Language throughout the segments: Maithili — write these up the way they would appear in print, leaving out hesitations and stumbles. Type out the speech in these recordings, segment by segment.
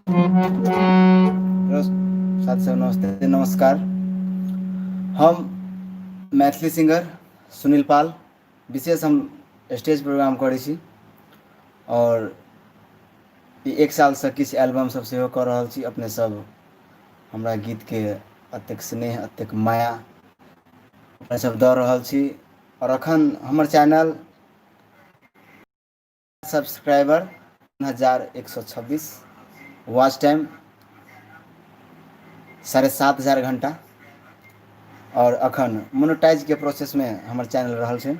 हेलो साथी सब, नमस्ते, नमस्कार। हम मैथिली सिंगर सुनील पाल। विशेष हम स्टेज प्रोग्राम करै छी आओर ई एक सालसँ किछु एल्बम सब सेहो कऽ रहल छी। अपने सब हमरा गीतके एतेक स्नेह, एतेक माया अपने सब दऽ रहल छी आओर अखन हमर चैनल सब्सक्राइबर 3126, वॉच टाइम 7500 घंटा आओर अखन मोनोटाइजके प्रोसेसमे हमर चैनल रहल छै,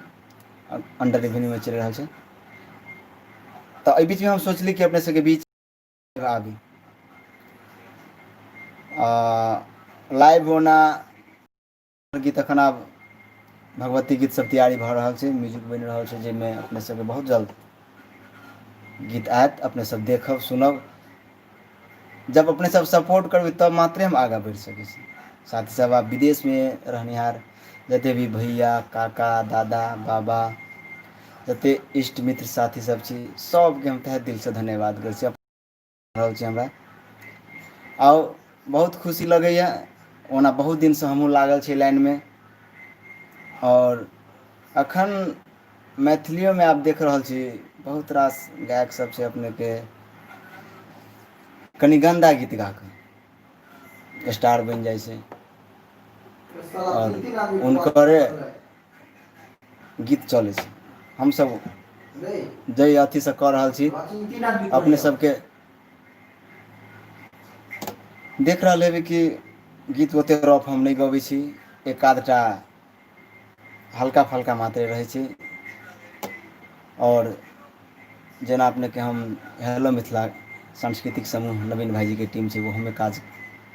अंडर रिव्यूमे चलि रहल छै। तऽ एहि बीचमे हम सोचली कि अपने सबके बीच आबी लाइव। ओना गीत एखन आब भगवती गीत सब तैयारी भऽ रहल छै, म्यूजिक बनि रहल छै, जाहिमे अपने सबके बहुत जल्द गीत आयत। अपने सब देखब, सुनब। जब अपने सब सपोर्ट करबै तब मात्रे हम आगाँ बढ़ि सकै छी। साथी सब, आब विदेशमे रहनिहार जते भी भैया, काका, दादा, बाबा, जते इष्ट मित्र साथी सब छी, सबके हम तहे दिलसँ धन्यवाद करै छी। रहल छी हमरा आओर बहुत खुशी लगैए। ओना बहुत दिनसँ हमहूँ लागल छी लाइनमे आओर एखन मैथिलियोमे आब देख रहल छी बहुत रास गायक सब छै, अपनेके कनि गन्दा गीत गा कऽ स्टार बनि जाइ छै आओर हुनकरे गीत चलै छै। हमसभ जाहि अथीसँ कऽ रहल छी, अपने सबके देख रहल हेबै कि गीत ओते रफ हम नहि गबै छी, एक आधटा हल्का फल्का मात्रे रहै छै। आओर जेना अपनेके हम हेलो मिथिला सांस्कृतिक समूह नवीन भाइजीके टीम छै, ओहोमे काज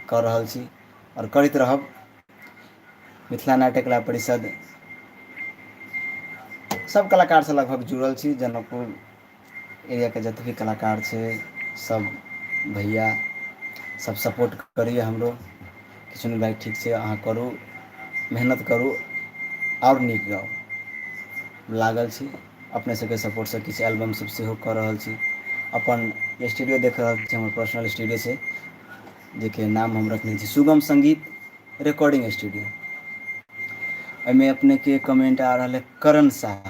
कऽ रहल छी आओर करैत रहब। मिथिला नाट्य कला परिषद सब कलाकारसँ लगभग जुड़ल छी। जनकपुर एरियाके जते भी कलाकार छै, सब भैया सब सपोर्ट करैए हमरो कि सुनील भाइ, ठीक छै, अहाँ करू, मेहनत करू आओर नीक गाउ। लागल छी। अपने सबके सपोर्टसँ किछु एल्बम सब सेहो कऽ रहल छी। अपन स्टूडियो देख रहल छी, हमर पर्सनल स्टूडियो छै, जाहिके नाम हम रखने छी सुगम सङ्गीत रिकॉर्डिंग स्टूडियो। एहिमे अपनेके कमेंट आ रहल है, करण शाह,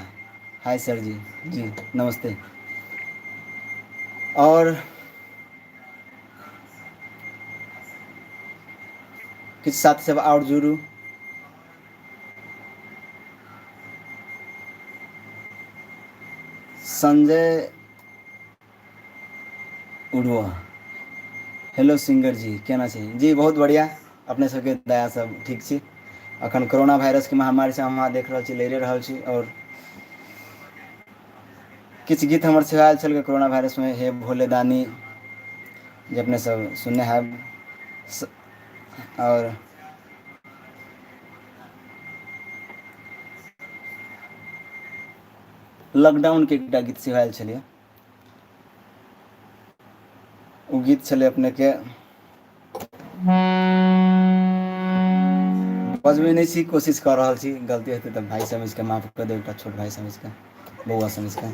हाय सर जी। जी नमस्ते। और किछु साथी सब आओर जुड़ू। संजय उड़ुआ, हेलो सिंगर जी, केना छी? जी बहुत बढ़िया, अपने सबके दया सब ठीक छी। अखन कोरोना वायरसके महामारीसँ हम अहाँ देख रहल छी, लड़ि रहल छी। आओर किछु गीत हमर सेहो आयल छल कोरोना वायरसमे, हे भोले दानी, जे अपने सब सुनने हैब। आओर लॉकडाउनके एकटा गीत सेहो आयल छलैए। ओ गीत छलै अपनेके, बजबै नहि छी, कोशिश कऽ रहल छी। गलती हेतै तऽ भाइ समझि कऽ माफ कऽ देब, एकटा छोट भाइ समझि कऽ, बौआ समझि कऽ।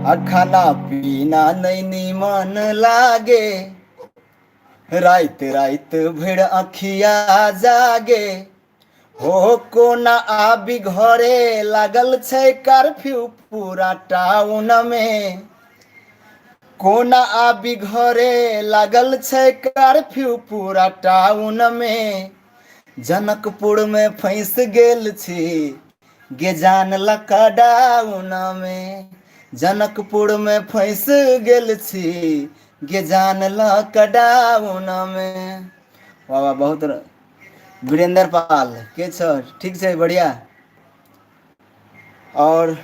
आ खाना पीना नहि नीमन लागे, राति राति भरि अखिया जागे हो, कोना आबि घरे, लागल छै कर्फ्यू पूरा टाउन मे, कोना आबि घरे, लागल छै कर्फ्यू पूरा टाउन मे, जनकपुर मे फंसि गेल छी गे जान लकडाउन मे, जनकपुर मे फंसि गेल छी गे जान लकडाउन मे। वाह वाह, बहुत। वीरेंद्र पाल के छ, ठीक छै, बढ़िया। आओर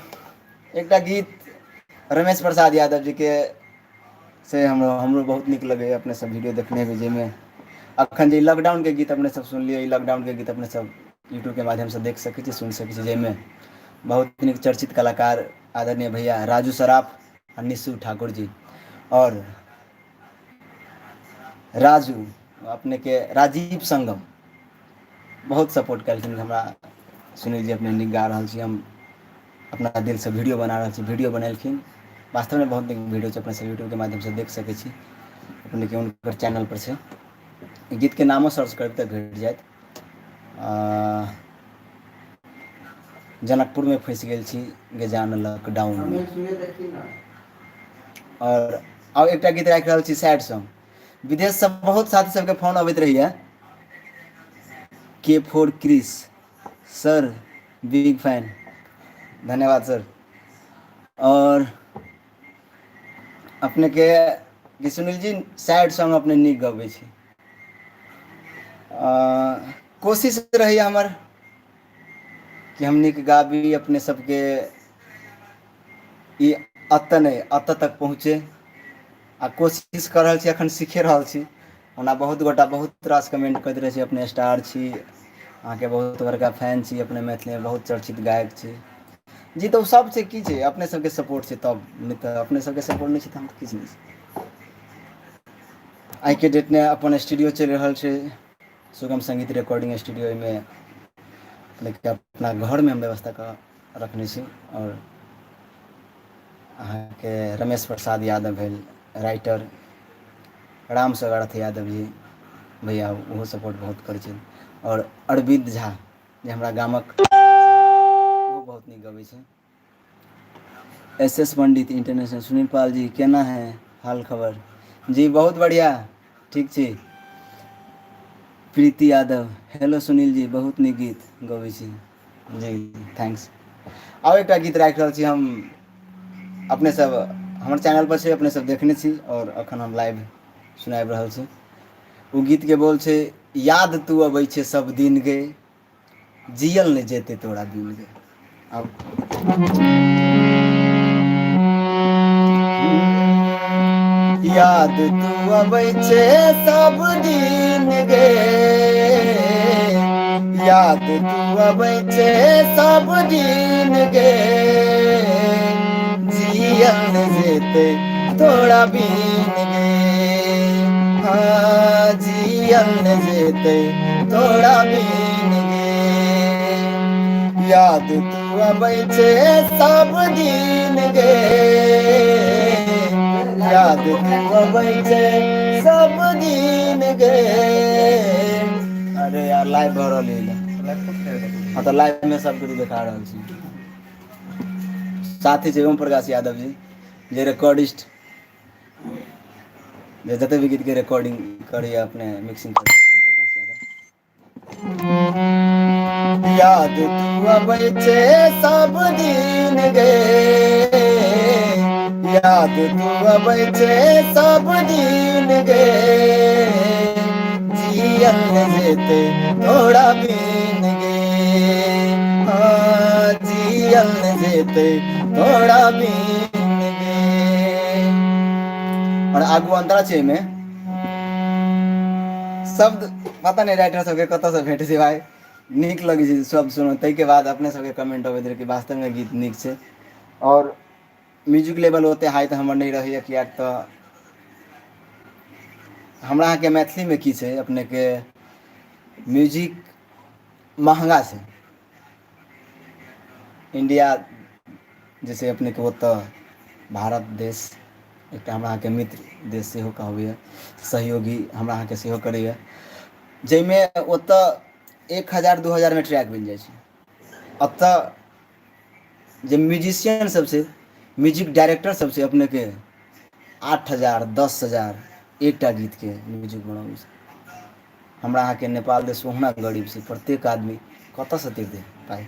एकटा गीत रमेश प्रसाद यादव जी के से हमरो हमरो बहुत नीक लगैए। अपने सब वीडियो देखने हेबै, जाहिमे अखन जे लॉकडाउनके गीत अपने सब सुनलियै, ई लॉकडाउनके गीत अपने सब यूट्यूबके माध्यमसँ देख सकै छी, सुनि सकै छी, जाहिमे बहुत नीक चर्चित कलाकार आदरणीय भैया राजू सराफ आ निशु ठाकुर जी आओर राजू अपनेके राजीव संगम बहुत सपोर्ट केलखिन हमरा। सुनील जी, अपने नीक गा रहल छी, हम अपना दिलसँ वीडियो बना रहल छी। वीडियो बनेलखिन। वास्तवमे बहुत नीक वीडियो छै, अपने सब यूट्यूबके माध्यमसँ देख सकै छी। अपनेके हुनकर चैनल पर छै। गीतके नामो सर्च करबै तऽ भेट जायत। जनकपुरमे फँसि गेल छी गेजान लॉकडाउनमे। आओर आब एकटा गीत राखि रहल छी, सैड सॉन्ग। विदेशसँ बहुत साथी सबके फोन अबैत रहैया। के for Chris sir big fan, धन्यवाद सर। आओर अपनेके कि सुनील जी सैड सॉन्ग अपने नीक गबै छी। कोशिश रहैए हमर कि हम नीक गाबी, अपने सबके ई एतऽ नहि एतऽ तक पहुँचे, आ कोशिश कऽ रहल छी, एखन सीखे रहल छी। ओना बहुत गोटा बहुत रास कमेंट करैत रहै छै, अपने स्टार छी, अहाँके बहुत बड़का फैन छी, अपने मैथिलीमे बहुत चर्चित गायक छी जी। तऽ ओ सब छै की छै, अपने सबके सपोर्ट छै तब, नहि तऽ अपने सबके सपोर्ट नहि छै तऽ हम किछु नहि छी। आइके डेटमे अपन स्टूडियो चलि रहल छै, सुगम संगीत रिकॉर्डिंग स्टूडियो। एहिमे अपनेके अपना घरमे हम व्यवस्था कऽ रखने छी। आओर अहाँके रमेश प्रसाद यादव भेल राइटर, राम सगारथ यादव जी भैया, ओहो सपोर्ट बहुत करै छथि। आओर अरविन्द झा जे हमरा गामक, ओहो बहुत नीक गबै छै। S S Pandit international, Sunil Pal ji केना है हाल खबर जी? बहुत बढ़िया, ठीक छी। प्रीति यादव, हेलो सुनील जी, बहुत नीक गीत गबै छी जी, thanks. आओर एकटा गीत राखि रहल छी हम, अपने सब हमर चैनल पर छै, अपने सब देखने छी, आओर अखन हम लाइव सुनाबि रहल छी। ओ गीतके बोल छै, याद तू अबै छै सब दिन गे, जियल नहि जेतै तोरा बिन गे। आब याद तू अबै छै सब दिन गे, याद तू अबै छै सब दिन गे, जियल नहि जेतै तोरा बिन गे, हाँ जियल नहि जेतै तोरा बिन गे। याद तू अबै छै सब दिन गे, याद तू अबै छै सब दिन गे। अरे यार, लाइव भऽ रहल है। हाँ, तऽ लाइव में सब कुछ देखा रहल छी। साथी छै ओम प्रकाश यादव जी, जे रिकॉर्डिस्ट, जे जते भी गीत के रिकॉर्डिंग करैया, अपने मिक्सिंग करैया, ओम प्रकाश यादव। याद तू अबै छै सब दिन गे, याद तू अबै छै सब दिन गे, जियल जेतै तोरा बिन गे, हाँ जियल जेतै तोरा बिन गे। और आगू अंतरा छै एहिमे, शब्द पता नहि राइटर सबके कतऽसँ भेटै छै भाइ, नीक लगै छै शब्द सुनू। ताहिके बाद अपने सबके कमेंट अबैत रहै कि वास्तवमे गीत नीक छै। आओर म्यूजिक लेवल ओते हाई तऽ हमर नहि रहैए, किएक तऽ हमरा अहाँके मैथिलीमे की छै, अपनेके म्यूजिक महगा छै। इंडिया जे छै अपनेके, ओतऽ भारत देश एकटा हमरा अहाँके मित्र देश सेहो कहबैए, सहयोगी हमरा अहाँके सेहो करैए, जाहिमे ओतऽ 1000 2000मे ट्रैक बनि जाइ छै। एतऽ जे म्यूजिशियन सब छै, म्यूजिक डायरेक्टर सब छै, अपनेके 8000 10,000 एकटा गीतके म्यूजिक बनाबै छै। हमरा अहाँके नेपाल देश ओहुना गरीब छै, प्रत्येक आदमी कतऽसँ देतै पाइ?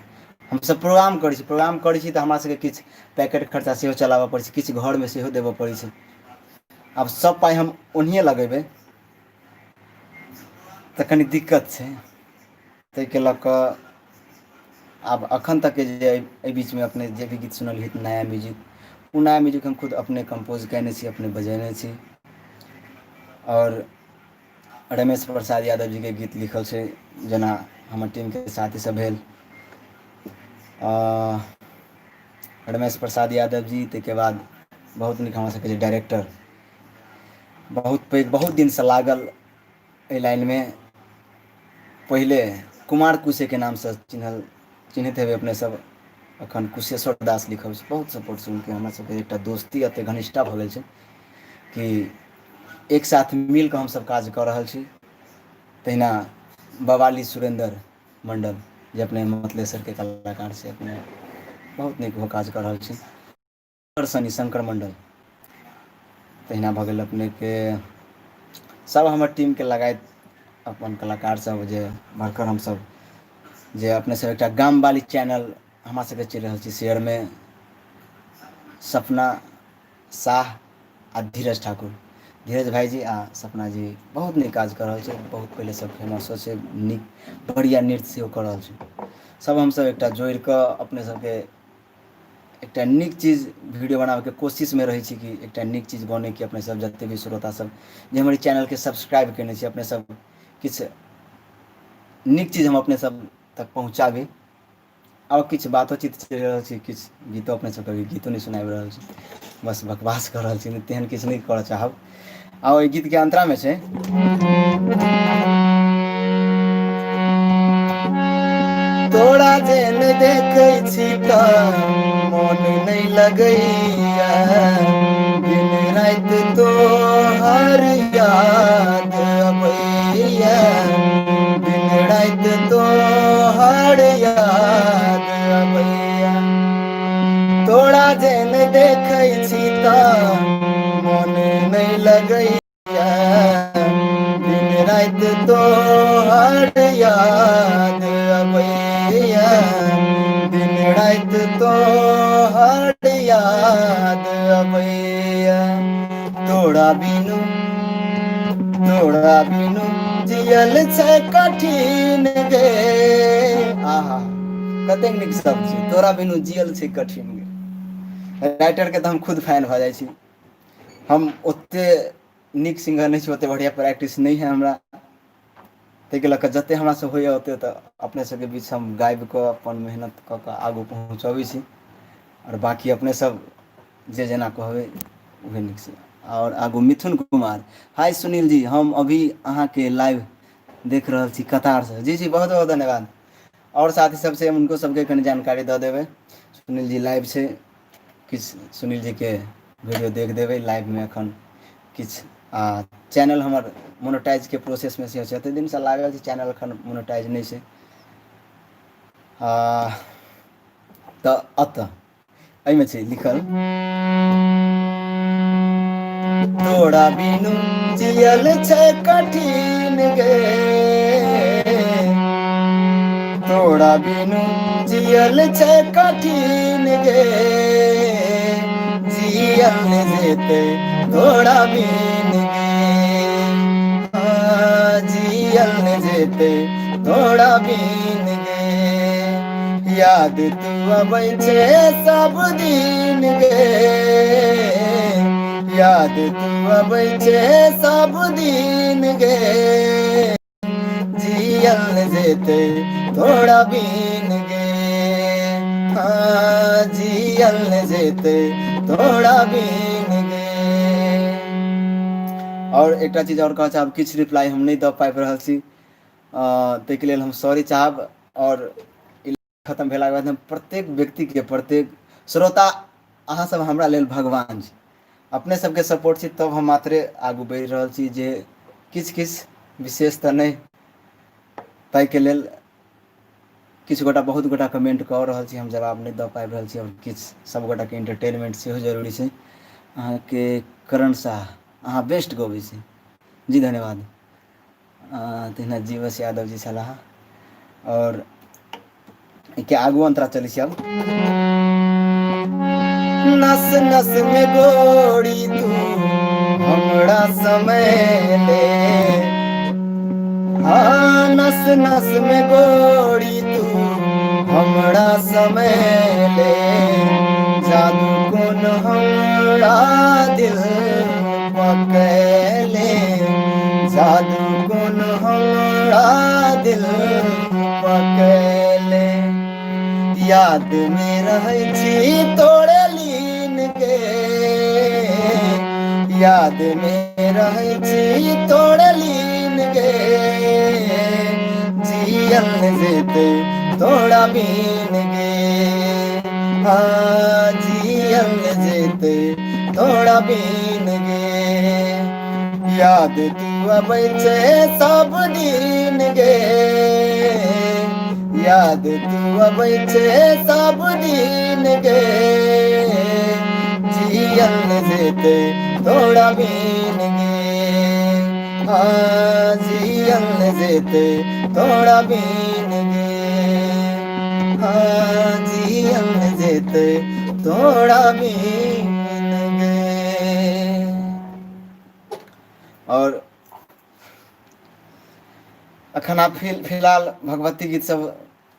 हमसब प्रोग्राम करै छी, प्रोग्राम करै छी तऽ हमरा सबके किछु पैकेट खर्चा सेहो चलाबऽ पड़ै छै, किछु घरमे सेहो देबऽ पड़ै छै। आब सब पाइ हम ओनहिए लगेबै तऽ कनि दिक्कत छै। ताहिके लऽ कऽ आब अखन तकके जे एहि बीचमे अपने जे भी गीत सुनलियै नया म्यूजिक, ओ नया म्यूजिक हम खुद अपने कम्पोज कयने छी, अपने बजेने छी। आओर रमेश प्रसाद यादव जीके गीत लिखल छै, जेना हमर टीमके साथी सब भेल रमेश प्रसाद यादव जी, ताहिके बाद बहुत नीक हमरा सबके जे डायरेक्टर, बहुत पैघ, बहुत दिनसँ लागल एहि लाइनमे, पहिले कुमार कुशेके नामसँ चिन्हल चिन्हैत हेबै अपने सब। अखन कुशेश्वर दास लिखल छै, बहुत सपोर्ट छै हुनके। हमरा सबके एकटा दोस्ती एते घनिष्ठता भऽ गेल छै कि एक साथ मिल कऽ हमसब काज कऽ रहल छी। तहिना बवाली सुरेन्द्र मण्डल जे अपने मतलेसरके कलाकार छै, अपने बहुत नीक ओ काज कऽ रहल छी। शनि शंकर मण्डल तहिना भऽ गेल। अपनेके सब हमर टीमके लगाइत अपन कलाकार सब जे भरकर हमसब जे अपने सब एकटा गामवाली चैनल हमरा सबके चलि रहल छी शेयरमे, सपना साह आ धीरज ठाकुर, धीरज भाइजी आ सपना जी बहुत नीक काज कऽ रहल छै। बहुत पहिलेसँ फेमसो छै, नीक बढ़िआँ नृत्य सेहो कऽ रहल छै। सब हमसब एकटा जोड़ि कऽ अपने सबके एकटा नीक चीज वीडियो बनाबैके कोशिशमे रहै छी कि एकटा नीक चीज बनै, कि अपने सब जते भी श्रोता सब जे हमर चैनलके सब्सक्राइब केने छी, अपने सब किछु नीक चीज हम अपने सब तक पहुँचाबी। आओर किछु बातोचीत चलि रहल छै, किछु गीतो अपने सबके अभी गीतो नहि सुनाबि रहल छी, बस बकवास कऽ रहल छी, तेहन किछु नहि करऽ चाहब। आ ओहि गीतके अन्तरामे छै, तोरा जेन देखै छी तऽ मोन नहि लगैया, दिन राति तोहर याद अबैया, दिन राति तोहर याद अबैया, तोरा जेन देखै छी तऽ मोन नहि लगैया, दिन राति तोहर याद अबैया, दिन राति तोहर याद अबैया, तोरा बिनु, तोरा बिनु जियल छै कठिन गे। आहा, कतेक नीक शब्द छै, तोरा बिनु जियल छै कठिन गे। राइटरके तऽ हम खुद फैन भऽ जाइ छी। हम ओते नीक सिंगर नहि छी, ओते बढ़िआँ प्रैक्टिस नहि है हमरा, ताहिके लऽ कऽ जतेक हमरासँ होइए ओतेक तऽ अपने सबके बीच हम गाबि कऽ अपन मेहनत कऽ कऽ आगू पहुँचबै छी। आओर बाँकी अपने सब जे जेना कहबै उहे नीक छै। आओर आगू मिथुन कुमार, हाय सुनील जी, हम अभी अहाँके लाइव देख रहल छी कतारसँ। जी जी, बहुत बहुत धन्यवाद। आओर साथी सबसँ हुनको सबके कनि जानकारी दऽ देबै, सुनील जी लाइव छै, किछु सुनील जीके वीडियो देख देबै लाइवमे एखन किछु। आ चैनल हमर मोनोटाइजके प्रोसेसमे सेहो छै, एतेक दिनसँ लागल छै, चैनल एखन मोनोटाइज नहि छै। आ तऽ एतऽ एहिमे छै लिखल, तोरा बिनु जियल छै कठिन गे, तोरा बिनु जियल छै कठिन गे, जियल ने जेतै तोरा बिन गे, जियल ने जेतै तोरा बिन गे, याद तू अबै छै सब दिन गे, याद तू अबै छै सब दिन गे, जियल जेतै तोरा बिन गे, हाँ जियल जेतै तोरा बिन गे। आओर एकटा चीज आओर कहऽ चाहब, किछु रिप्लाई हम नहि दऽ पाबि रहल छी, ताहिके लेल हम सॉरी चाहब। आओर खतम भेलाके बाद हम प्रत्येक व्यक्तिके, प्रत्येक श्रोता, अहाँ सब हमरा लेल भगवान छी, अपने सबके सपोर्ट छी तब हम मात्रे आगू बढ़ि रहल छी, जे किछु किछु विशेष तऽ नहि, ताहिके लेल किछु गोटा बहुत गोटा कमेंट कऽ रहल छी, हम जवाब नहि दऽ पाबि रहल छी। आओर किछु सब गोटाके एंटरटेनमेंट सेहो जरूरी छै। अहाँके करण साह, अहाँ बेस्ट गबै छी जी, धन्यवाद। तहिना जीवस यादव जी छलाह। आओर के आगू अंतरा चलै छी आब। नस नस में गोरी तू हमरा समय ले, हाँ नस नस में गोरी तू हमरा समय ले, जादू कोन हमरा दिल पकैले, जादू कोन हमरा दिल पकैले, याद में रहै छी तोरे लीन के, याद में रहै छी तोरे लीन गे, जियल जेतै तोरा बिन गे, हाँ जियल जेतै तोरा बिन गे। याद तू अबै छै सब दिन गे, याद तू अबै छै सब दिन गे, जियल जेतै तोरा बिन गे। हाँ जियल जेतै तोरा बिन गे, हाँ जियल जेतै तोरा बिन गे। और अखन आब फिलहाल भगवती गीत सब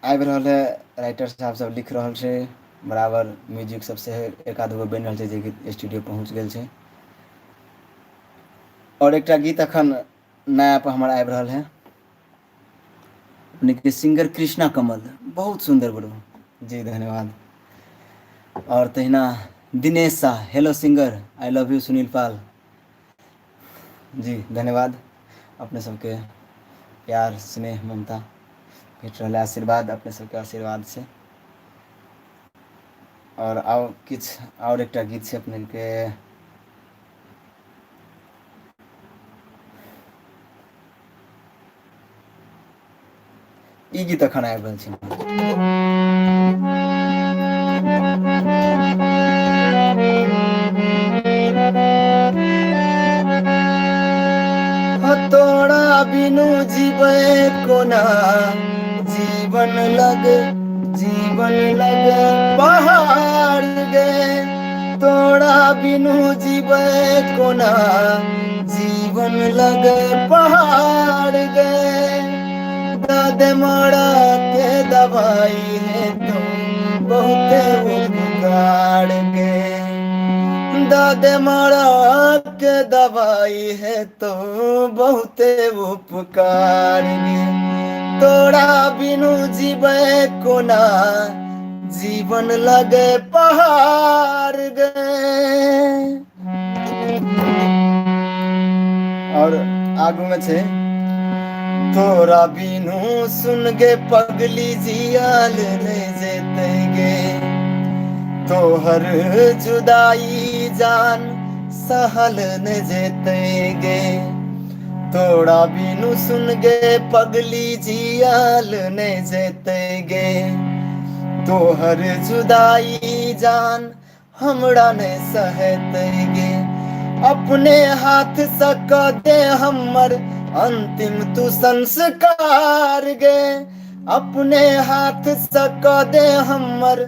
आबि रहल है, राइटर साहब सब लिख रहल छै बराबर, म्यूजिक सब से एक आध गो बनि रहल छै जे गीत स्टूडियो पहुँच गेल छै। और एकटा गीत अखन नया पर हमर आबि रहल है, अपने के सिंगर कृष्णा कमल, बहुत सुंदर बड़ो जी, धन्यवाद। और तहिना Dinesh Shah, hello singer, I love you Sunil Pal ji, धन्यवाद। अपने सबके प्यार स्नेह ममता भेट रहल है, आशीर्वाद अपने सबके आशीर्वाद से। और आउ किछु और एकटा गीत छै अपने के, ई गीत अखन आबि रहल छै। तोरा बिनु जीबै कोना, जीवन लग जीवन लग पहाड़ गे, तोरा बिनु जीबै कोना, जीवन लग पहाड़ गे, दादे मारा के दवाई है तो बहुते उपकार गे, दादे मारा के दवाई है तो बहुते उपकार गे, तोरा बिनु जीबै कोना, जीवन लगे पहाड़ गे। और आगू में छै, तोरा बिनु सुन गे पगली जियल नहीं जेते गे, तोहर जुदाई जान सहल न जेते गे, तोरा बिनु सुन गे पगली जियल नहीं जेते गे, तोहर जुदाई जान हमरा नहीं सहते गे, अपने हाथ से क दे हमर अंतिम तू संस्कार गे, अपने हाथ से क दे हमर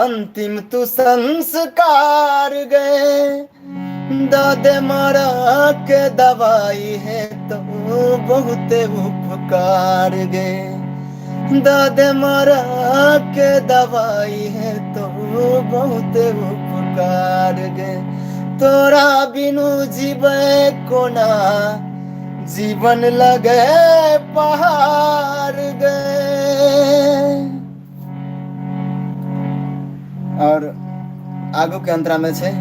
अंतिम तू संस्कार गे, दादे मारा के दवाई है तो बहुते उपकार गे, दादे मारा के दवाई है तो बहुते उपकार गे, तोरा बिनु जीबै कोना, जीवन लगे पहाड़ गे। और आगू के अंतरा में छै,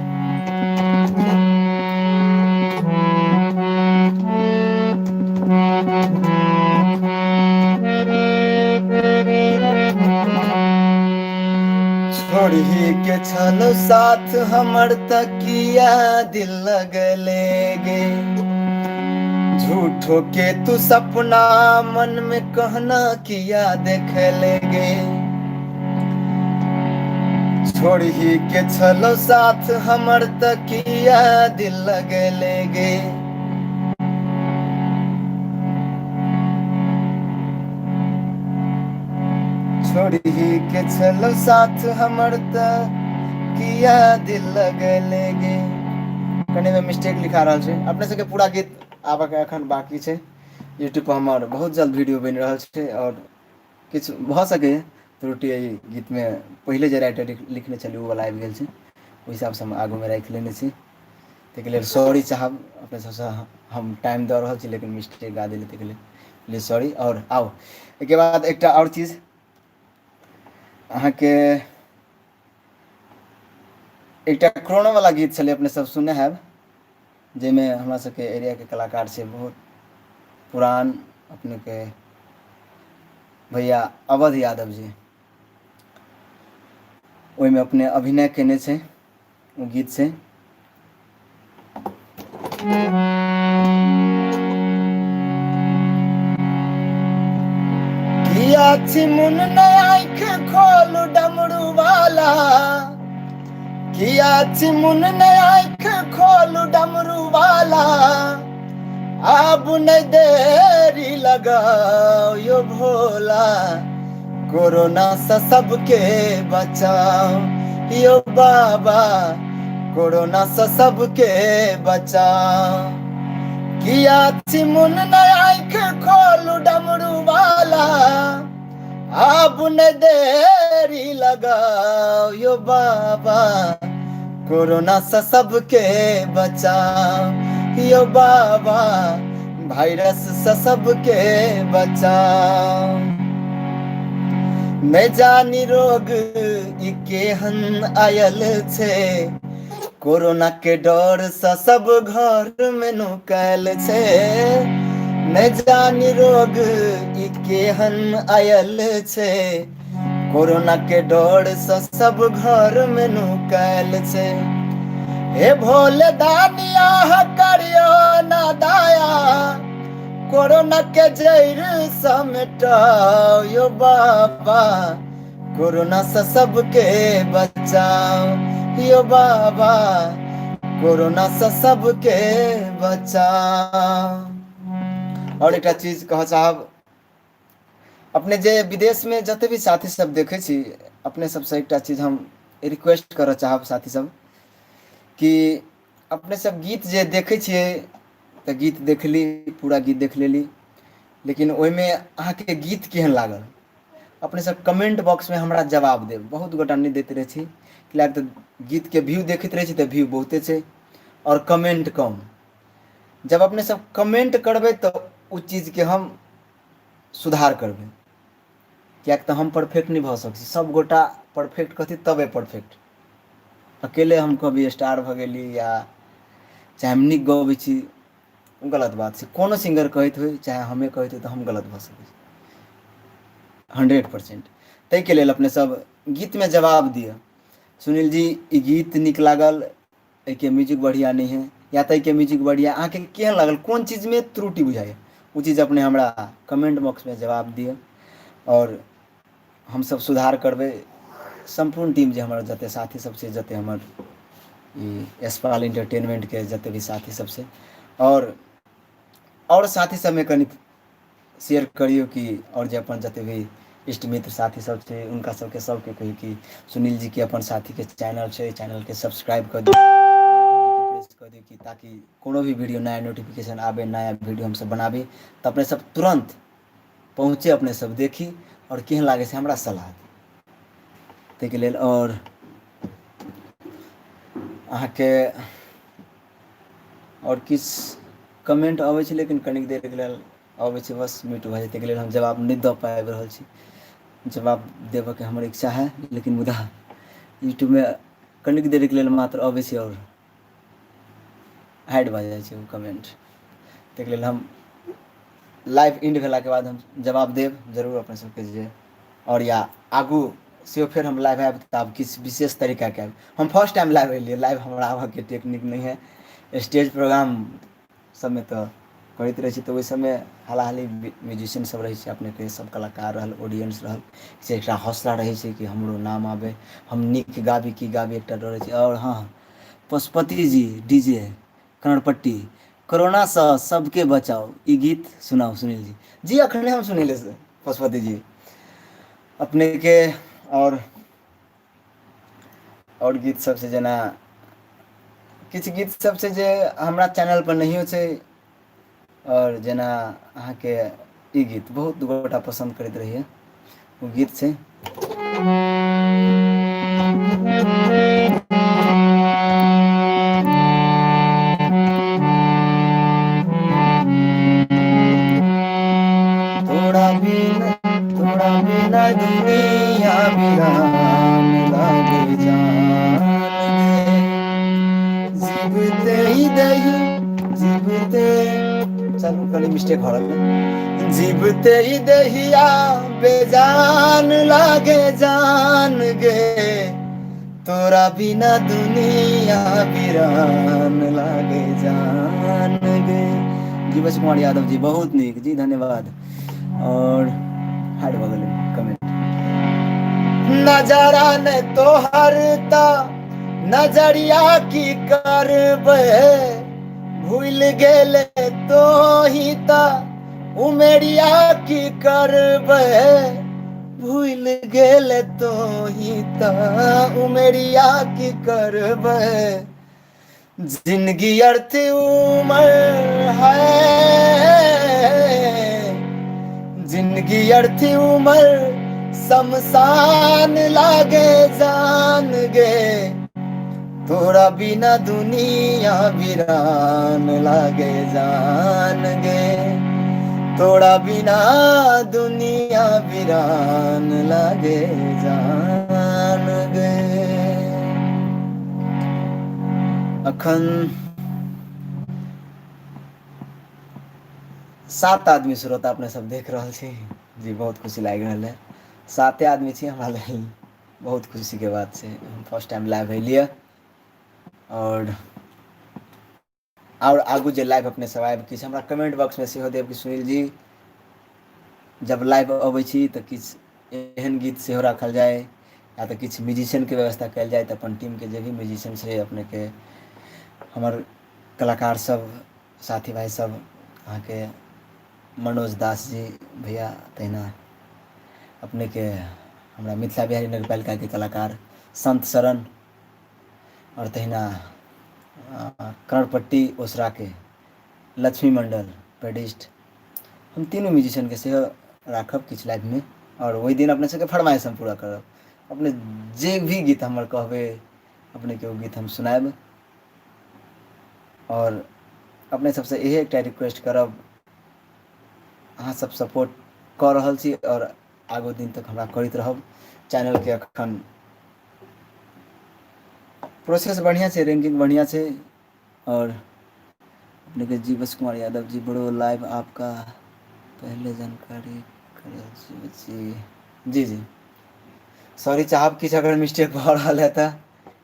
छोड़ही के छलो साथ हमर तकिया दिल लगले गे, झूठो के तू सपना मन में कहना किया देख ले गे, छोड़ही के छलो साथ हमर तकिया दिल लगले गे, छोड़ही के छलो साथ हमर तकिया दिल लगले गे। कने में मिस्टेक लिखा रहल छै, अपने सबके पूरा गीत आबऽ के अखन बाकी छै। यूट्यूब पर हमर बहुत जल्द वीडियो बनि रहल छै और किछु भऽ सकैए त्रुटि एहि गीतमे, पहिले जे राइटर लिखने छलै ओ वला आबि गेल छै, ओहि हिसाबसँ हम आगूमे राखि लेने छी, ताहिके लेल सॉरी चाहब अपने सबसँ। हम टाइम दऽ रहल छी लेकिन मिस्टेक गा देली, ताहिके लेल प्लीज सॉरी। आओर आउ एहिके बाद एकटा आओर चीज अहाँके, एकटा कोरोना वाला गीत छलै, अपने सब सुनने हैब, जाहिमे हमरा सबके एरियाके कलाकार छै बहुत पुरान अपनेके भैया अवध यादव जी। ओहिमे अपने अभिनय केने छै ओ गीत छै। किया छी मुन नै आँखि खोलू डमरू वाला, किया छी मुन नै आँखि खोलू डमरू वाला, आब नै देरी लगाओ यो भोला, कोरोना से सबके बचाओ यो बाबा, कोरोना से सबके बचाओ। किया छी मुन नै आँखि खोलू डमरू वाला, आब नै देरी लगाओ यो बाबा, कोरोना से सबके बचाओ यो बाबा, वायरस से सबके बचाओ। नहि जानी रोग ई केहन आयल छै, कोरोना के डर से सब घर में नुकल छै। नहि जानी रोग ई केहन आयल छै, कोरोना के डर से सब घर में नुकल छै। हे भोले दानिया करियो ना दाया, कोरोना के जड़ समेटाओ यो बाबा, कोरोना से सबके बचाओ यो बाबा, कोरोना से सबके बचाओ। और एकटा चीज कहऽ चाहब, अपने जे विदेशमे जते भी साथी सब देखै छी, अपने सबसँ एकटा चीज हम रिक्वेस्ट करऽ चाहब साथी सब कि अपने सब गीत जे देखै छियै तऽ गीत देखली, पूरा गीत देख लेली, लेकिन ओहिमे अहाँके गीत केहन लागल अपने सब कमेंट बॉक्समे हमरा जवाब देब। बहुत गोटा नहि दैत रहै छी, किएक तऽ गीतके व्यू देखैत रहै छी तऽ व्यू बहुते छै आओर कमेंट कम। जब अपने सब कमेंट करबै तऽ ओ चीजके हम सुधार करबै, किएक तऽ हम परफेक्ट नहि भऽ सकै छी। सब गोटा परफेक्ट कहतै तबे परफेक्ट। अकेले हम कभी स्टार भऽ गेली या चाहे हम नीक गबै छी, गलत बात छै। कोनो सिंगर कहैत होइ चाहे हमे कहैत होइ तऽ हम गलत भऽ सकै छी 100%। ताहिके लेल अपने सब गीतमे जवाब दिअ, सुनील जी ई गीत नीक लागल, एहिके म्यूजिक बढ़िआँ नहि है, या तऽ एहिके म्यूजिक बढ़िआँ, अहाँके केहन लागल, कोन चीजमे त्रुटि बुझाइए, ओ चीज अपने हमरा कमेंट बॉक्समे जवाब दिअ आओर हमसभ सुधार करबै। सम्पूर्ण टीम जे हमर जते साथी सब छै, जते हमर ई यशपाल एंटरटेनमेंटके जते भी साथी सब छै, आओर साथी सबमे कनि शेयर करियौ कि आओर जे अपन जते भी इष्ट मित्र साथी सब छै हुनका सबके सबके कहियौ कि सुनील जीके अपन साथीके चैनल छै, चैनलके सब्सक्राइब कऽ दियौ, प्रेस कऽ दियौ कि ताकि कोनो भी वीडियो नया नोटिफिकेशन आबै, नया वीडियो हमसब बनाबी तऽ अपने सब तुरन्त पहुँचे, अपने सब देखी आओर केहन लागै छै हमरा सलाह दी। ताहिके लेल आओर अहाँके आओर किछु कमेंट अबै छै लेकिन कनिक देरके लेल अबै छै, बस म्यूट भऽ जाइ। ताहिके लेल हम जवाब नहि दऽ पाबि रहल छी। जवाब देबऽके हमर इच्छा है, लेकिन मुदा यूट्यूबमे कनिक देरके लेल मात्र अबै छै आओर हाइड भऽ जाइ छै ओ कमेंट। ताहिके लेल हम लाइव एंड भेलाके बाद हम जवाब देब जरूर अपने सबके जे आओर या आगू सेहो फेर हम लाइव आयब तऽ आब किछु विशेष तरीकाके आयब। हम फर्स्ट टाइम लाइव एलियै, लाइव हमरा आबऽके टेक्निक नहि है। स्टेज प्रोग्राम सबमे तऽ करैत रहै छी तऽ ओहि सबमे हालाहाली म्यूजिशियन सब रहै छै, अपनेके सब कलाकार रहल, ऑडियंस रहल, से एकटा हौसला रहै छै कि हमरो नाम आबै, हम नीक गाबी की गाबी, एकटा डर रहै छै। आओर हँ, पशुपति जी डी जे कनरपट्टी, कोरोनासँ सबके बचाउ ई गीत सुनाउ सुनील जी। जी अखने हम सुनेले से पशुपति जी अपनेके। आओर गीत सब छै, जेना किछु गीत सब छै जे हमरा चैनल पर नहियो छै, आओर जेना अहाँके ई गीत बहुत गोटा पसन्द करैत रहियै, ओ गीत छै तोरा बिन, तोरा बिना दुनिया बिरान लागे जान गे, जीवते ही दही जीवते, चलू कनि मिस्टेक भऽ रहल, जीवते ही दहिया बेजान लागे जान गे, तोरा बिना दुनिया बिरान लागे जान गे। जीवश कुमार यादव जी बहुत नीक जी, धन्यवाद। और हाइड भऽ गेलै कमेंट। नजारा ने तोहर ता नजरिया की करबै, भूल गेले तोही ता उमेरिया की करबै, भूल गेल तोही ता उमेरिया की करबै, जिंदगी अर्थ उमर है, जिंदगी अर्थ उमर शमशान लागे जान गे, तोरा बिना दुनिया वीरान लागे जान गे, तोरा बिना दुनिया वीरान लागे जान गे। अखन 7 आदमी श्रोता अपने सब देख रहल छी जी, बहुत खुशी लागि रहल है। 7 आदमी छी, हमरा लेल बहुत खुशीके बात छै। हम फर्स्ट टाइम लाइव एलियै आओर आगू जे लाइव अपने सब आबि किछु हमरा कमेंट बॉक्समे सेहो देब कि सुनील जी जब लाइव अबै छी तऽ किछु एहन गीत सेहो राखल जाय, या तऽ किछु म्यूजिशियनके व्यवस्था कयल जाय, तऽ अपन टीमके जे भी म्यूजिशियन छै अपनेके हमर कलाकार सब साथी भाइ सब अहाँके मनोज दास जी भैया, तहिना अपनेके हमरा मिथिला बिहारी नगरपालिकाके कलाकार संत शरण, आओर तहिना कर्णपट्टी ओसराके लक्ष्मी मंडल पेडिस्ट, हम तीनू म्यूजिशियनके सेहो राखब किछु लाइफमे। आओर ओहि दिन अपने सबके फरमाइश हम पूरा करब, अपने जे भी गीत हमर कहबै अपनेके ओ गीत हम सुनायब। आओर अपने सबसँ इहे एकटा रिक्वेस्ट करब, अहाँ सब सपोर्ट कऽ रहल छी आओर आगू दिन तक हमरा करैत रहब। चैनलके अखन प्रोसेस बढ़िआँ छै, रैंकिंग बढ़िआँ छै। आओर अपनेके जीवश कुमार यादव जी बड़ो लाइव आपका पहले जानकारी कर जी जी जी सॉरी चाहब किछु अगर मिस्टेक भऽ रहल है तऽ,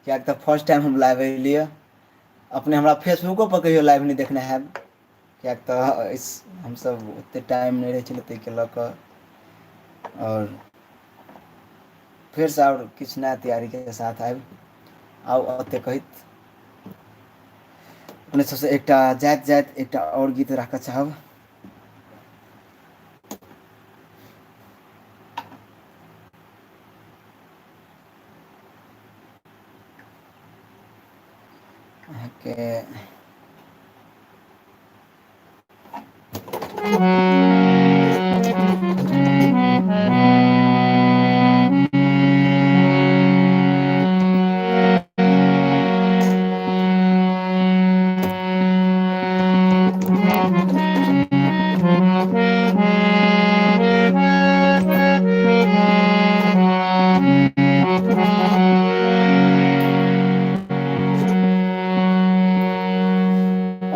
किएक तऽ फर्स्ट टाइम हम लाइव एलियै। अपने हमरा फेसबुको पर कहियो लाइव नहि देखने हैब, किएक तऽ हमसब ओतेक टाइम नहि रहै छलै ताहिके लऽ कऽ। आओर फेरसँ आओर किछु नया तैयारीके साथ आबि आउ ओतेक कहैत अपने सबसँ एकटा जाइत जाइत एकटा आओर गीत राखऽ चाहब। अहाँके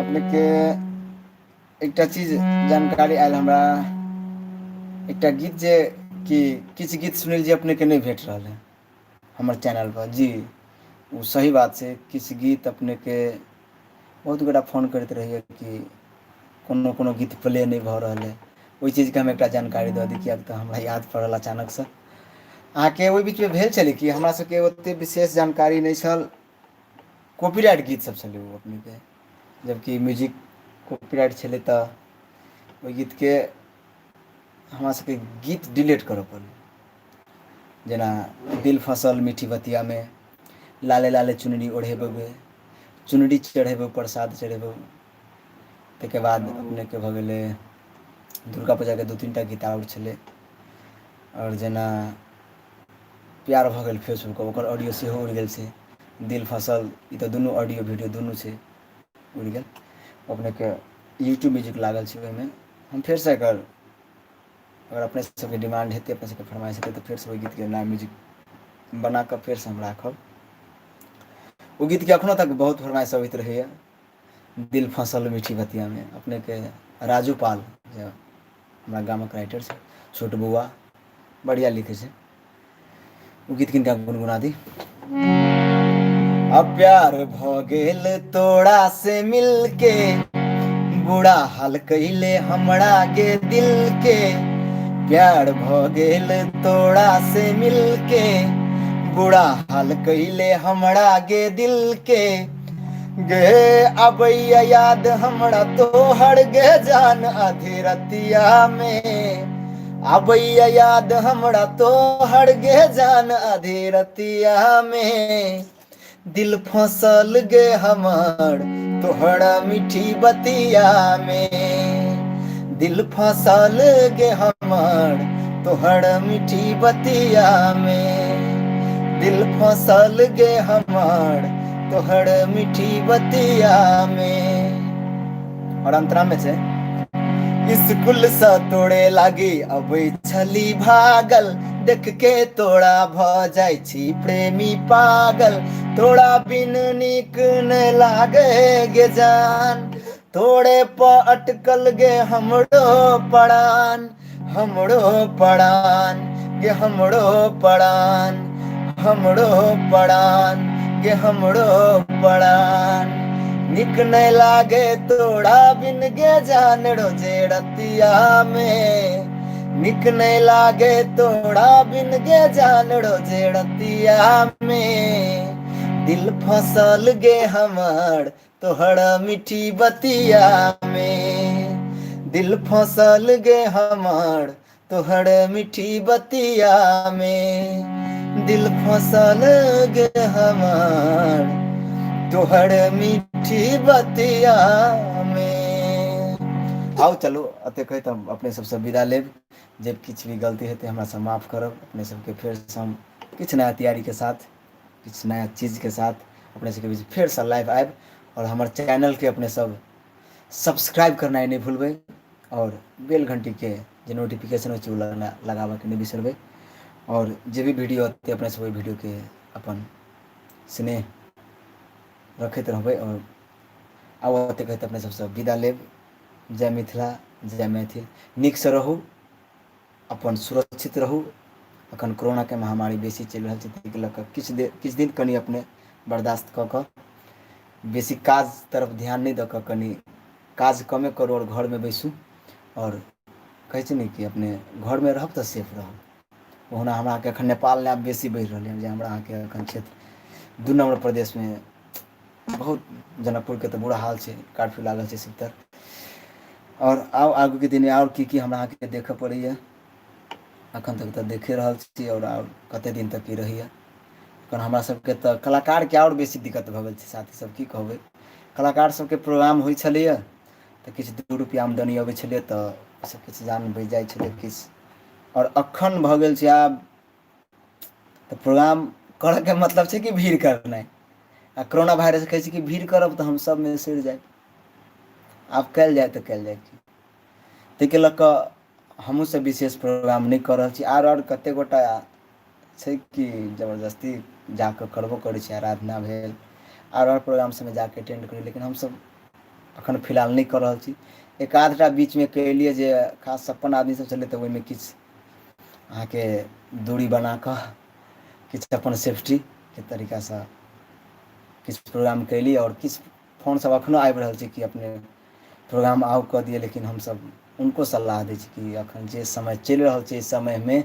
अपनेके एकटा चीज जानकारी आयल हमरा, एकटा गीत जे कि किछु गीत सुनील जी अपनेके नहि भेट रहल है हमर चैनल पर जी, ओ सही बात छै। किछु गीत अपनेके बहुत गोटा फोन करैत रहैए कि कोनो कोनो गीत प्ले नहि भऽ रहल है, ओहि चीजके हम एकटा जानकारी दऽ दी, किएक तऽ हमरा याद पड़ल अचानकसँ। अहाँके ओहि बीचमे भेल छलै कि हमरा सबके ओतेक विशेष जानकारी नहि छल, कॉपीराइट गीत सब छलै ओ अपनेके, जबकि म्यूजिक कॉपीराइट छलै तऽ ओहि गीतके हमरा सबके गीत डिलीट करऽ पड़लै। जेना दिल फसल मीठी बतियामे, लाले लाले चुनरी ओढ़ेबो गे, चुनरी चढ़ेबो प्रसाद चढ़ेबो, ताहिके बाद अपनेके भऽ गेलै दुर्गा पूजाके दू तीन टा गीत आओर छलै। आओर जेना प्यार भऽ गेल फेसबुक ओकर ऑडियो सेहो उड़ि गेल छै, दिल फसल ई तऽ दुनू ऑडियो वीडियो दुनू छै उड़ि गेल। अपनेके यूट्यूब म्यूजिक लागल छै ओहिमे हम फेरसँ एकर अगर अपने सबके डिमांड हेतै, अपने सबके फरमाइश हेतै तऽ फेरसँ ओहि गीतके नया म्यूजिक बना कऽ फेरसँ हम राखब। ओ गीतके अखनो तक बहुत फरमाइश अबैत रहैए, दिल फँसल मीठी बतियामे। अपनेके राजू पाल जे हमरा गामक राइटर छै, छोट बौआ बढ़िआँ लिखै छै, ओ गीत किनका गुनगुना दी। आ प्यार भ गेल तोरा से मिलके, बुरा हाल कैले हमरा गे दिल के। प्यार भ गेल तोरा से मिलके, बुरा हाल कैले हमरा गे दिल के। गे अबैया याद हमरा तोहर गे जान आधी रतिया में, आबैया याद हमरा तोहर गे जान आधी रतिया में। दिल फसल गे हमर तोहरा मीठी बतिया में, दिल फसल गे हमर तोहरा मीठी बतिया में। दिल फसल गे हमर तोहर मीठी बतिया में। और अंतरा में छै, स्कूल से तोड़े लागी अबै छली भागल, देख के तोरा भ जाइ छी प्रेमी पागल। तोरा बिन नीक न लागे गे जान, तोरे प अटकल गे हमरो परान, हमरो परान गे हमरो परान, हमरो परान गे हमरो परान। निक नहि लागे तोरा बिन गे जान रोजे रतिया में, निक नहि लागे तोरा बिन गे जान रोजे रतिया में। दिल फसल गे हमर तोहरा मीठी बतिया में, दिल फसल गे हमर तोहर मीठी बतिया में। दिल फसल गे हमर तोहर मीठी बतिया में। आउ चलू, एते कहैत हम अपने सबसँ विदा लेब। जे किछु भी गलती हेतै हमरासँ माफ करब। अपने सबके फेरसँ हम किछु नया तैयारीके साथ, किछु नया चीजके साथ अपने सबके बीच फेरसँ लाइव आयब। आओर हमर चैनलके अपने सब सब्सक्राइब करनाइ नहि भूलबै, आओर बेल घण्टीके जे नोटिफिकेशन होइ छै ओ लगाबऽके नहि बिसरबै। आओर जे भी वीडियो अतै अपने सब ओहि वीडियोके अपन स्नेह रखैत रहबै। आओर आब ओतेक कहैत अपने सबसँ विदा लेब। जय मिथिला, जय मैथिल। नीकसँ रहू, अपन सुरक्षित रहू। अखन कोरोनाके महामारी बेसी चलि रहल छै, ताहिके लऽ कऽ किछु देर किछु दिन कनि अपने बर्दाश्त कऽ कऽ बेसी काज तरफ ध्यान नहि दऽ कऽ कनि काज कमे करू आओर घरमे बैसू। आओर कहै छै ने कि अपने घरमे रहब तऽ सेफ रहब। ओहुना हमरा अहाँके एखन नेपालमे आब बेसी बढ़ि रहलै हँ, जे हमरा अहाँके एखन क्षेत्र 2 नम्बर प्रदेशमे बहुत जनकपुरके तऽ बुरा हाल छै, कर्फ्यू लागल छै सितर। आओर आउ आगूके दिनमे आओर की की हमरा अहाँके देखऽ पड़ैए, एखन तक तऽ देखे रहल छी। आओर आब कते दिन तक ई रहैए, कारण हमरा सबके तऽ कलाकारके आओर बेसी दिक्कत भऽ गेल छै। साथी सब की कहबै, कलाकार सबके प्रोग्राम होइ छलैए तऽ किछु 2 रुपैआ आमदनी अबै छलैए, तऽ ओहिसँ किछु जान बचि जाइ छलै किछु। आओर एखन भऽ गेल छै आब तऽ प्रोग्राम करऽके मतलब छै कि भीड़ करनाइ, आ कोरोना वायरस कहै छै कि भीड़ करब तऽ हम सबमे सड़ि जायब। आब कयल जाय तऽ कयल जाय की, ताहिके लऽ कऽ हमहूँ सब विशेष प्रोग्राम नहि कऽ रहल छी। आर आओर कतेक गोटा छै कि जबरदस्ती जाकऽ करबो करै छै, आराधना भेल आर आओर प्रोग्राम सबमे जाकऽ अटेंड करै, लेकिन हमसब अखन फिलहाल नहि कऽ रहल छी। एक आधटा बीचमे केलियै जे खास अपन आदमी सब छलै, तऽ ओहिमे किछु अहाँके दूरी बना कऽ किछु अपन सेफ्टीके तरीकासँ किछु प्रोग्राम कयली। आओर किछु फोन सब एखनो आबि रहल छै कि अपने प्रोग्राम आउ कऽ दिअ, लेकिन हमसब हुनको सलाह दै छी कि एखन जे समय चलि रहल छै, एहि समयमे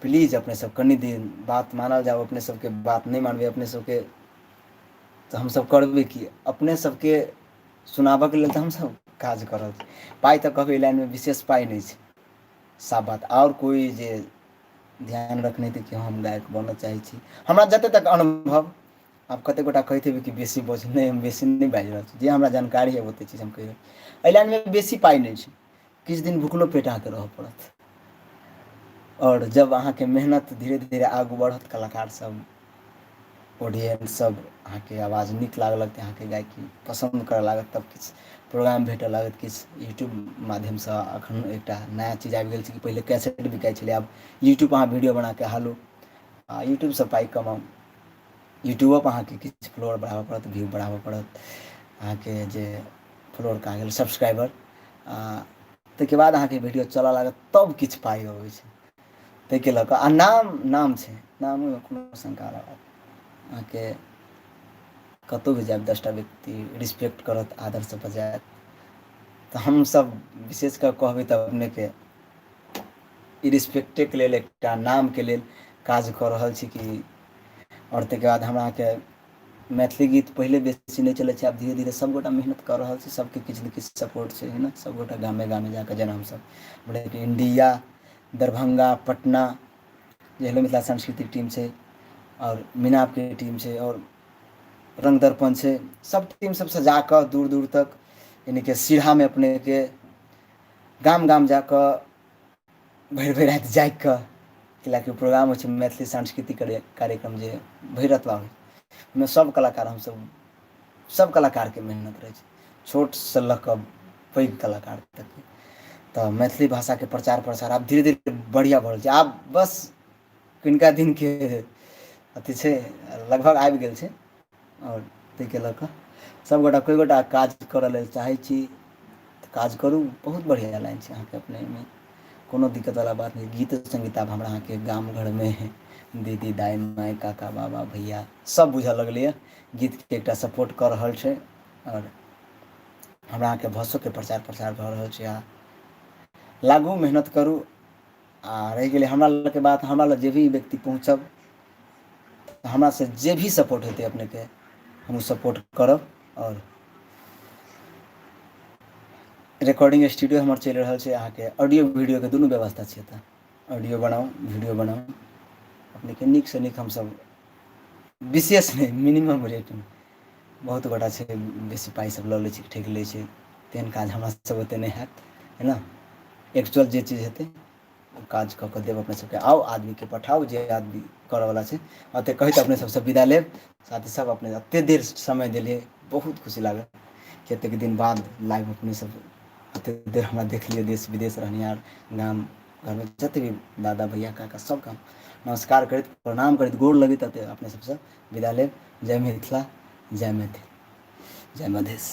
प्लीज अपने सब कनि दिन बात मानल जाउ। अपने सबके बात नहि मानबै अपने सबके तऽ हमसब करबै की? अपने सबके सुनाबऽके लेल तऽ हमसब काज कऽ रहल छी। पाइ तऽ कहबै लाइनमे विशेष पाइ नहि छै, साफ बात। आओर कोइ जे ध्यान रखने हेतै कि हम गायक बनऽ चाहै छी, हमरा जते तक अनुभव, आब कते गोटा कहैत हेबै कि बेसी बज नहि, हम बेसी नहि बाजि रहल छी, जे हमरा जानकारी है ओते चीज हम कहि रहल छी। एहि लाइनमे बेसी पाइ नहि छै, किछु दिन भुखलो पेट अहाँके रहऽ पड़त। आओर जब अहाँके मेहनत धीरे धीरे आगू बढ़त, कलाकार सब ऑडियंस सब अहाँके आवाज नीक लागऽ लगतै, अहाँके गायकी पसन्द करऽ लागत, तब किछु प्रोग्राम भेटऽ लागत किछु यूट्यूब माध्यमसँ। अखन एकटा नया चीज आबि गेल छै कि पहिले कैसेट बिकाइ छलै, आब यूट्यूब अहाँ वीडियो बनाके हालू आ यूट्यूबसँ पाइ कमाउ। यूट्यूबोपर अहाँके किछु फॉलोअर बढ़ाबऽ पड़त, व्यू बढ़ाबऽ पड़त, अहाँके जे फॉलोअर कहाँ गेल सब्सक्राइबर, आ ताहिके बाद अहाँके वीडियो चलऽ लागत, तब किछु पाइ अबै छै। ताहिके लऽ कऽ आ नाम, नाम छै, नामोमे कोनो शंका अहाँके कतहु भी जायब 10टा व्यक्ति रिस्पेक्ट करत, आदरसँ बजायत। तऽ हमसभ विशेष कऽ कहबै तऽ अपनेके ई रिस्पेक्टेके लेल, एकटा नामके लेल काज कऽ रहल छी कि। आओर ताहिके बाद हमरा अहाँके मैथिली गीत पहिले बेसी नहि चलै छै, आब धीरे धीरे सभगोटा मेहनत कऽ रहल छै, सभके किछु ने किछु सपोर्ट छै, है ने? सभगोटा गामे गामे जा कऽ, जेना हमसभ ब्रेक इंडिया, दरभंगा, पटना जे हेलो मिथिला सांस्कृतिक टीम छै आओर मिनापके टीम छै आओर रङ्ग दर्पण छै, सभ टीम सभसँ जा कऽ दूर दूर तक, यानि कि सिरहामे अपनेके गाम गाम जा कऽ भरि भरि राति जागि कऽ, कैलाकि ओ प्रोग्राम होइ छै मैथिली सांस्कृतिक कार्यक्रम जे भरि रतुआ होइ, ओहिमे सभ कलाकार, हमसभ सभ कलाकारके मेहनत रहै छै, छोटसँ लऽ कऽ पैघ कलाकार तकके। तऽ मैथिली भाषाके प्रचार प्रसार आब धीरे धीरे बढ़िआँ भऽ रहल छै। आब बस किनका दिनके अथी छै, लगभग आबि गेल छै। आओर ताहिके लऽ कऽ सभगोटा कोइ गोटा काज करऽ लेल चाहै छी तऽ काज करू, बहुत बढ़िआँ लाइन छै अहाँके, अपनेमे कोनो दिक्कतवला बात नहि। गीत सङ्गीत आब हमरा अहाँके गाम घरमे दीदी, दाइ, माइ, काका, बाबा, भैया सभ बुझऽ लगलैए, गीतके एकटा सपोर्ट कऽ रहल छै आओर हमरा अहाँके भाषोके प्रचार प्रसार भऽ रहल छै। आ लागू, मेहनत करू। आ रहि गेलै हमरा लऽके बात, हमरा लग जे भी व्यक्ति पहुँचब, हमरासँ जे भी सपोर्ट हेतै अपनेके, हम ओ सपोर्ट करब। आओर रिकॉर्डिंग स्टूडियो हमर चलि रहल छै अहाँके, ऑडियो वीडियोके दुनू व्यवस्था छै एतऽ। ऑडियो बनाउ, वीडियो बनाउ, अपनेके नीकसँ नीक हमसभ विशेष नहि, मिनिमम रेटमे। बहुत गोटा छै बेसी पाइ सब लऽ लै छै, ठकि लै छै, तेहन काज हमरा सब ओते नहि हैत, है ने? एक्चुअल जे चीज हेतै ओ काज कऽ कऽ देब अपने सबके। आउ, आदमीके पठाउ जे आदमी करऽवला छै। एते कहैत अपने सबसँ विदा लेब। साथी सब, अपने एते देर समय देलियै, बहुत खुशी लागल कि एतेक दिन बाद लाइव अपने सब एते देर हमरा देखलियै। देश विदेश रहनिहार, गाम घरमे जते भी दादा, भैया, काका, सबके हम नमस्कार करैत, प्रणाम करैत, गोर लगैत एते अपने सबसँ विदा लेब। जय मिथिला, जय मैथिल, जय मधेश।